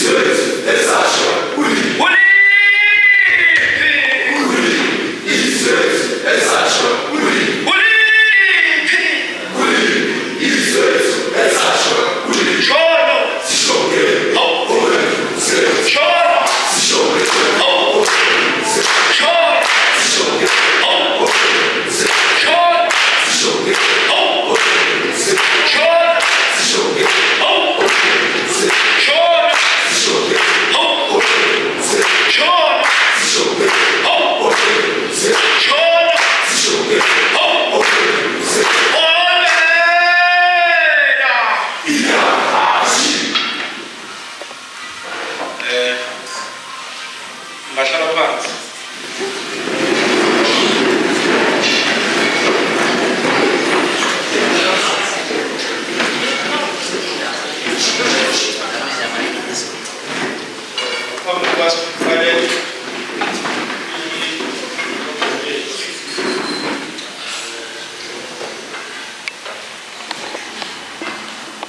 Izwe esasho ulimi. Uliphi? Izwe esasho ulimi. Uliphi? Izwe esasho ulimi. Shono. Sishoke Hawu. Shono. sishoke Hawu. Shono. sishoke Hawu. Shono. sishoke Hawu. Shono. sishoke Hawu. Shono. sishoke Hawu. Shono. sishoke Hawu. Shono. sishoke Hawu. Olena. iyahashi. Ngahlala phansi. Ngaphambi kokuba siqale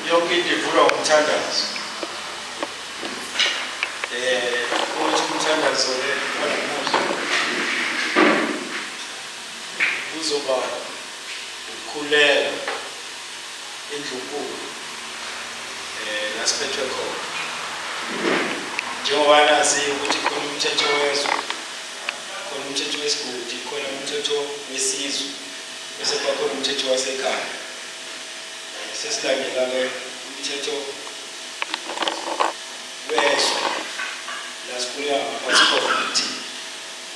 yonke into ivulwa ngomthandazo. Ukuthi umthandazo ke wanamuhla uzoba ukukhuleka indlunkulu la siphethwe khona. Njengoba nazi ukuthi khona umthetho wezwe, khona umthetho wesigodi, khona umthetho wesizwe, bese kuba khona umthetho wasekhaya. Sesilandela-ke umthetho wezwe la sikhuleka ngaphansi khona thina.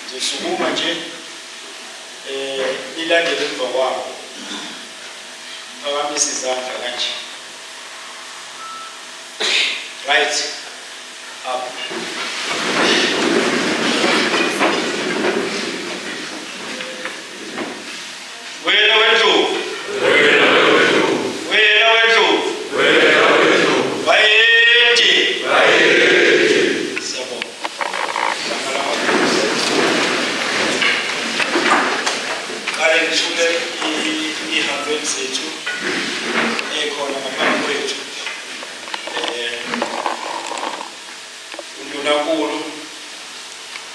Ngizosukuma nje nilandele emva kwabo. Phakamise izandla kanje. Right. Up. Wena wendlovu. Wena wendlovu. Bayede. Siyabonga. Qale ngithule iy'hambeli zethu ey'khona ngaphambi kwethu. Undunankulu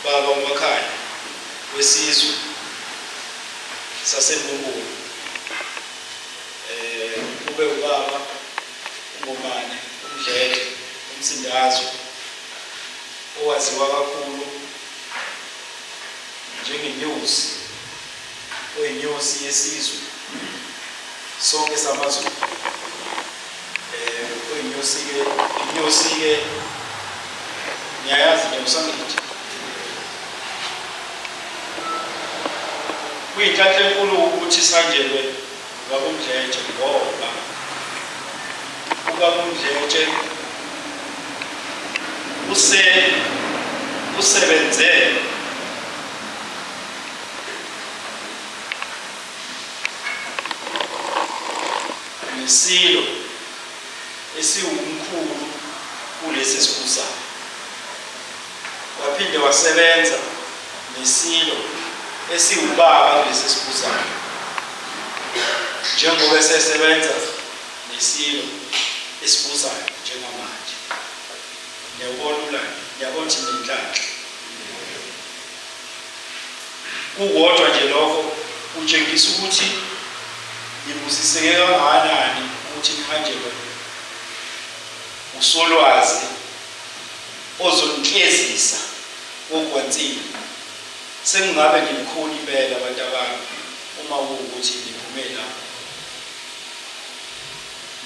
baba uMakhanya wesizwe saseMbumbulu. Kube ubaba uNgomane uMdletshe uMsindazwe owaziwa kakhulu njengenyosi oyinyosi yesizwe sonke samaZulu. Oyinyosi-ke inyosi-ke niyayazi inyosi angithi kuyinhlanhla enkulu ukuthi sihanjelwe ubaba uMdletshe ngoba ubaba uMdletshe usebenze nesilo esiwumkhulu kulesi esibusayo, waphinde wasebenza nesilo esiwubaba kulesi esibusayo, njengoba esesebenza nesilo esibusayo njengamanje. Niyawubona umlando, niyabona ukuthi ninenhlanhla. Kukodwa nje lokho kutshengisa ukuthi nibusiseke kangakanani ukuthi nihanjelwe usolwazi ozoniklezisa ogwansini. Sekungabe nilikhuni impela bantabami uma kuwukuthi niphume la.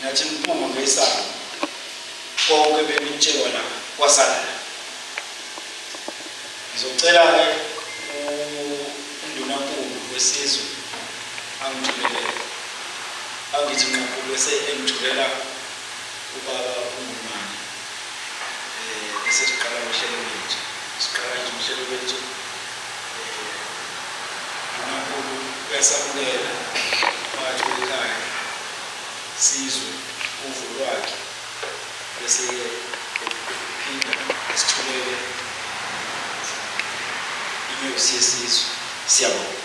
Nathi niphuma ngesango konke benikutshelwa la kwasala la. Ngizocela-ke uNdunankulu wesizwe angithulele, angithi nqaphu bese engithulela ubaba uNgomane. Bese siqala uhlelo lwethu. Siqala nje uhlelo lwethu. Ndunankulu uyasamukela phakathi kwekhaya sizwe uvo lwakhe bese-ke ephinda esithulele inyosi yesizwe. Siyabonga.